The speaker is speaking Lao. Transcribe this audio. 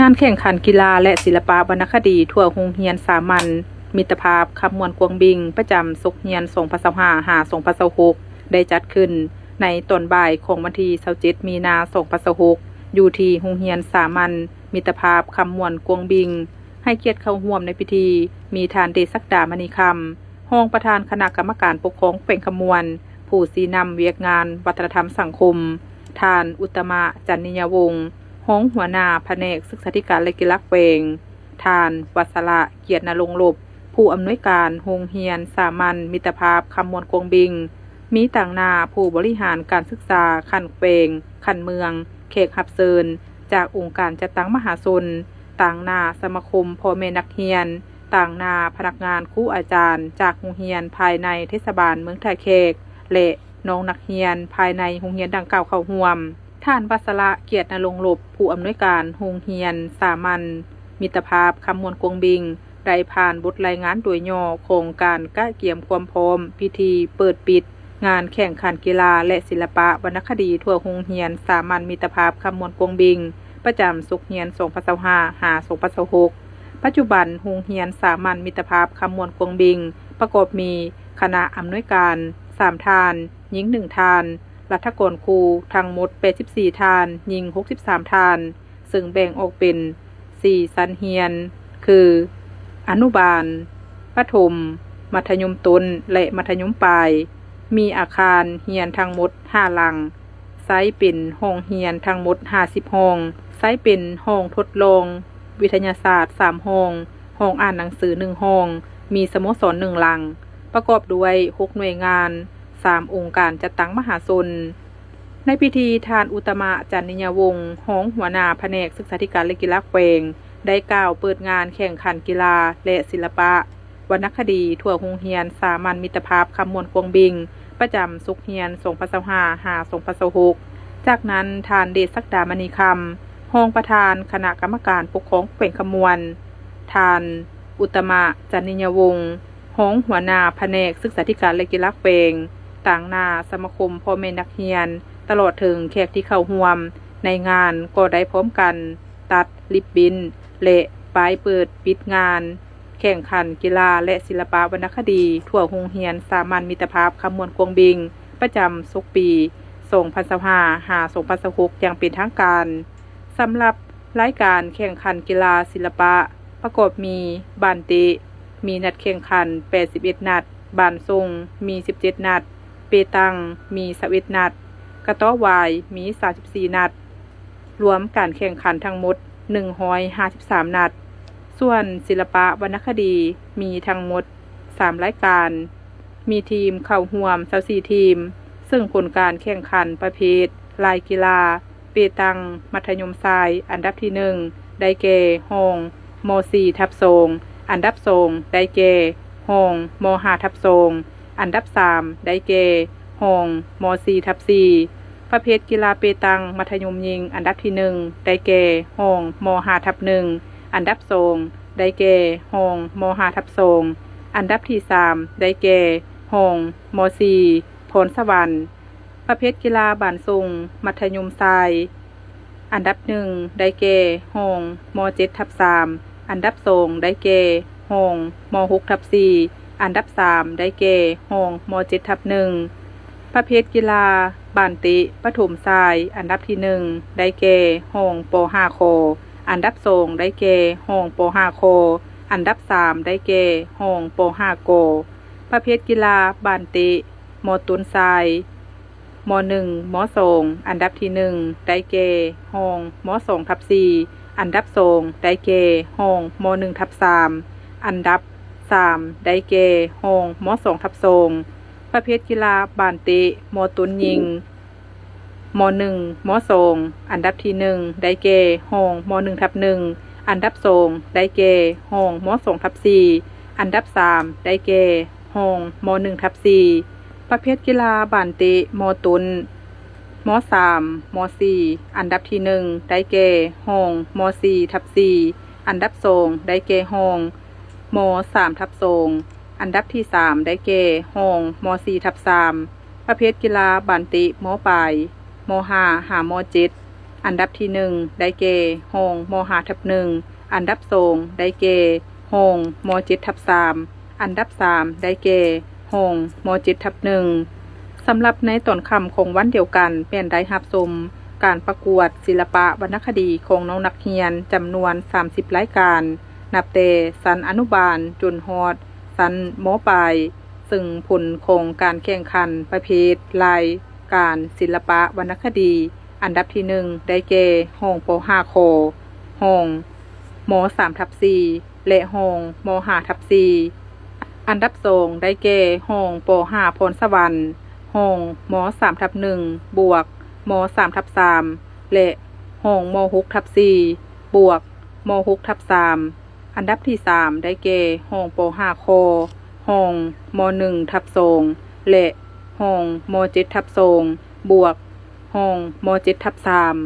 ງານແຂ່ງຂັນກິລາ ແລະ ສິລະປະວັນນະຄະດີທົ່ວໂຮງຮຽນສາມັນມິດຕະພາບຄຳມ່ວນກວາງບິງ ປະຈຳສົກຮຽນ ສອງພັນຊາວຫ້າ ຫາ ສອງພັນຊາວຫົກ ໄດ້ຈັດຂຶ້ນໃນຕອນບ່າຍຂອງວັນທີ ຊາວເຈັດ ມີນາ ສອງພັນຊາວຫົກ ຢູ່ທີ່ໂຮງຮຽນສາມັນມິດຕະພາບຄຳມ່ວນກວາງບິງ. ໃຫ້ກຽດເຂົ້າຮ່ວມໃນພິທີ ມີທ່ານ ເດຊະສັກດາ ມະນີຄຳ, ຮອງປະທານຄະນະກຳມະການປົກຄອງແຂວງຄຳມ່ວນ, ຜູ້ຊີ້ນຳວຽກງານວັດທະນະທຳສັງຄົມ, ທ່ານ ອຸດຕະມະ ຈັນນິຍະວົງ, ຮອງຫົວໜ້າພະແນກສຶກສາທິການ ແລະ ກິລາແຂວງ, ທ່ານ ວັດສະລະ ກຽດນະລົງລົບ, ຜູ້ອຳນວຍການໂຮງຮຽນສາມັນມິດຕະພາບຄຳມ່ວນກວາງບິງ, ມີຕາງໜ້າຜູ້ບໍລິຫານການສຶກສາຂັ້ນແຂວງ, ຂັ້ນເມືອງ, ແຂກຮັບເຊີນຈາກອົງການຈັດຕັ້ງມະຫາຊົນ, ຕາງໜ້າສະມາຄົມພໍ່ແມ່ນັກຮຽນ, ຕາງໜ້າພະນັກງານ, ຄູອາຈານຈາກໂຮງຮຽນພາຍໃນເທດສະບານເມືອງທ່າແຂກ ແລະ ນ້ອງນັກຮຽນພາຍໃນໂຮງຮຽນດັ່ງກ່າວເຂົ້າຮ່ວມ. ທ່ານ ວັດສະລະ ກຽດນະລົງລົບ, ຜູ້ອຳນວຍການໂຮງຮຽນສາມັນມິດຕະພາບຄຳມ່ວນກວາງບິງ ໄດ້ຜ່ານບົດລາຍງານໂດຍຫຍໍ້ຂອງການກະກຽມຄວາມພ້ອມພິທີເປີດປິດງານແຂ່ງຂັນກິລາ ແລະ ສິລະປະວັນນະຄະດີທົ່ວໂຮງຮຽນສາມັນມິດຕະພາບຄຳມ່ວນກວາງບິງ ປະຈຳສົກຮຽນ ສອງພັນຊາວຫ້າ ຫາ ສອງພັນຊາວຫົກ. ປັດຈຸບັນໂຮງຮຽນສາມັນມິດຕະພາບຄຳມ່ວນກວາງບິງ ປະກອບມີຄະນະອຳນວຍການ ສາມທ່ານ, ຍິງ ໜຶ່ງທ່ານ, ລັດຖະກອນຄູທັງໝົດ ແປດສິບສີ່ທ່ານ, ຍິງ ຫົກສິບສາມທ່ານ, ເຊິ່ງແບ່ງອອກເປັນສີ່ຊັ້ນຮຽນ ຄື ອະນຸບານ, ປະຖົມ, ມັດທະຍົມຕົ້ນ ແລະ ມັດທະຍົມປາຍ. ມີອາຄານຮຽນທັງໝົດຫ້າຫຼັງ, ໃຊ້ເປັນຫ້ອງຮຽນທັງໝົດຫ້າສິບຫ້ອງ, ໃຊ້ເປັນຫ້ອງທົດລອງວິທະຍາສາດສາມຫ້ອງ, ຫ້ອງອ່ານໜັງສືໜຶ່ງຫ້ອງ, ມີສະໂມສອນໜຶ່ງຫຼັງ, ປະກອບດ້ວຍຫົກໜ່ວຍງານ, ສາມອົງການຈັດຕັ້ງມະຫາຊົນ. ໃນພິທີ, ທ່ານ ອຸດຕະມະ ຈັນນິຍະວົງ, ຮອງຫົວໜ້າພະແນກສຶກສາທິການ ແລະ ກິລາແຂວງ ໄດ້ກ່າວເປີດງານແຂ່ງຂັນກິລາ ແລະ ສິລະປະວັນນະຄະດີທົ່ວໂຮງຮຽນສາມັນມິດຕະພາບຄຳມ່ວນກວາງບິງ ປະຈຳສົກຮຽນ ສອງພັນຊາວຫ້າ ຫາ ສອງພັນຊາວຫົກ. ຈາກນັ້ນ, ທ່ານ ເດຊະສັກດາ ມະນີຄຳ, ຮອງປະທານຄະນະກຳມະການປົກຄອງແຂວງຄຳມ່ວນ, ທ່ານ ອຸດຕະມະ ຈັນນິຍະວົງ, ຮອງຫົວໜ້າພະແນກສຶກສາທິການ ແລະ ກິລາແຂວງ, ຕາງໜ້າສະມາຄົມພໍ່ແມ່ນັກຮຽນ, ຕະຫຼອດເຖິງແຂກທີ່ເຂົ້າຮ່ວມໃນງານ ກໍໄດ້ພ້ອມກັນຕັດລິບບິ້ນ ແລະ ປ້າຍເປີດປິດງານແຂ່ງຂັນກິລາ ແລະ ສິລະປະວັນນະຄະດີທົ່ວໂຮງຮຽນສາມັນມິດຕະພາບຄຳມ່ວນກວາງບິງ ປະຈຳສົກປີ ສອງພັນຊາວຫ້າ ຫາ ສອງພັນຊາວຫົກ ຢ່າງເປັນທາງການ. ສຳລັບລາຍການແຂ່ງຂັນກິລາສິລະປະ ປະກອບມີ ບານເຕະ ມີນັດແຂ່ງຂັນ ແປດສິບເອັດ ນັດ, ບານສົ່ງ ມີ ສິບເຈັດ ນັດ, ເປຕັງ ມີ ຊາວເອັດ ນັດ, ກະຕໍ້ວາຍ ມີ ສາມສິບສີ່ ນັດ, ລວມການແຂ່ງຂັນທັງໝົດ ໜຶ່ງຮ້ອຍຫ້າສິບສາມ ນັດ. ສ່ວນສິລະປະວັນນະຄະດີ ມີທັງໝົດ ສາມ ລາຍການ, ມີທີມເຂົ້າຮ່ວມ ຊາວສີ່ ທີມ, ເຊິ່ງຜົນການແຂ່ງຂັນປະເພດລາຍກິລາ ເປຕັງມັດທະຍົມຊາຍ ອັນດັບທີໜຶ່ງ ໄດ້ແກ່ຫ້ອງ ມໍສີ່ ທັບສອງ, ອັນດັບສອງ ໄດ້ແກ່ຫ້ອງ ມໍຫ້າ ທັບສອງ, ອັນດັບສາມ ໄດ້ແກ່ຫ້ອງ ມໍສີ່ ທັບສີ່. ປະເພດກິລາເປຕັງມັດທະຍົມຍິງ ອັນດັບທີໜຶ່ງ ໄດ້ແກ່ຫ້ອງ ມໍຫ້າ ທັບໜຶ່ງ, ອັນດັບສອງ ໄດ້ແກ່ຫ້ອງ ມໍຫ້າ ທັບສອງ, ອັນດັບທີສາມ ໄດ້ແກ່ຫ້ອງ ມໍສີ່ ພອນສະຫວັນ. ປະເພດກິລາບານສົ່ງມັດທະຍົມຊາຍ ອັນດັບໜຶ່ງ ໄດ້ແກ່ຫ້ອງ ມໍເຈັດ ທັບສາມ, ອັນດັບສອງ ໄດ້ແກ່ຫ້ອງ ມໍຫົກ ທັບສີ່, ອັນດັບສາມ ໄດ້ແກ່ຫ້ອງ ມໍເຈັດ ທັບໜຶ່ງ. ປະເພດກິລາບານເຕະປະຖົມຊາຍ ອັນດັບທີໜຶ່ງ ໄດ້ແກ່ຫ້ອງ ປໍຫ້າ ຄ, ອັນດັບສອງ ໄດ້ແກ່ຫ້ອງ ປໍຫ້າ ຄ, ອັນດັບສາມ ໄດ້ແກ່ຫ້ອງ ປໍຫ້າ ກ. ປະເພດກິລາບານເຕະມໍຕົ້ນຊາຍ ມໍໜຶ່ງ ມໍສອງ, ອັນດັບທີໜຶ່ງ ໄດ້ແກ່ຫ້ອງ ມໍສອງ ທັບສີ່, ອັນດັບສອງ ໄດ້ແກ່ຫ້ອງ ມໍໜຶ່ງ ທັບສາມ, ອັນດັບສາມ ໄດ້ແກ່ຫ້ອງ ມໍສອງ ທັບສອງ. ປະເພດກິລາບານເຕະມໍຕົ້ນຍິງ ມໍໜຶ່ງ ມໍສອງ, ອັນດັບທີໜຶ່ງ ໄດ້ແກ່ຫ້ອງ ມໍໜຶ່ງ ທັບໜຶ່ງ, ອັນດັບສອງ ໄດ້ແກ່ຫ້ອງ ມໍສອງ ທັບສີ່, ອັນດັບສາມ ໄດ້ແກ່ຫ້ອງ ມໍໜຶ່ງ ທັບສີ່. ປະເພດກິລາບານເຕະມໍຕົ້ນ ມໍສາມ, ມໍສີ່, ອັນດັບທີໜຶ່ງ ໄດ້ແກ່ຫ້ອງ ມໍສີ່ ທັບສີ່, ອັນດັບສອງ ໄດ້ແກ່ຫ້ອງ ມໍສາມ ທັບສອງ, ອັນດັບທີສາມ ໄດ້ແກ່ຫ້ອງ ມໍສີ່ ທັບສາມ. ປະເພດກິລາບານເຕະມໍປາຍ ມໍຫ້າ ຫາ ມໍເຈັດ, ອັນດັບທີໜຶ່ງ ໄດ້ແກ່ ຫ້ອງ ມ ຫ້າທັບໜຶ່ງ, ອັນດັບສອງ ໄດ້ແກ່ ຫ້ອງ ມ ເຈັດທັບສາມ, ອັນດັບສາມ ໄດ້ແກ່ ຫ້ອງ ມ ເຈັດທັບໜຶ່ງ. ສຳລັບໃນຕອນຄ່ຳຂອງວັນດຽວກັນ ແມ່ນໄດ້ຮັບຊົມການປະກວດສິລະປະວັນນະຄະດີຂອງນ້ອງນັກຮຽນຈຳນວນສາມສິບລາຍການ ນັບແຕ່ຊັ້ນອະນຸບານຈົນຮອດຊັ້ນ ມ ປາຍ, ເຊິ່ງຜົນຂອງການແຂ່ງຂັນປະເພດລາຍການສິລະປະວັນນະຄະດີ ອັນດັບທີໜຶ່ງ ໄດ້ແກ່ ຫ້ອງ ປ ຫ້າ ຄ, ຫ້ອງ ມ ສາມທັບສີ່ ແລະ ຫ້ອງ ມ ຫ້າທັບສີ່. ອັນດັບສອງ ໄດ້ແກ່ ຫ້ອງ ປ ຫ້າ ພອນສະຫວັນ, ຫ້ອງ ມ ສາມທັບໜຶ່ງ ບວກ ມ ສາມທັບສາມ ແລະ ຫ້ອງ ມ ຫົກທັບສີ່ ບວກ ມ ຫົກທັບສາມ. ອັນດັບທີສາມ ໄດ້ແກ່ ຫ້ອງ ປ ຫ້າ ຄ, ຫ້ອງ ມ ໜຶ່ງທັບສອງ ແລະ ຫ້ອງ ມ ເຈັດທັບສອງ ບວກ ຫ້ອງ ມ ເຈັດທັບສາມ.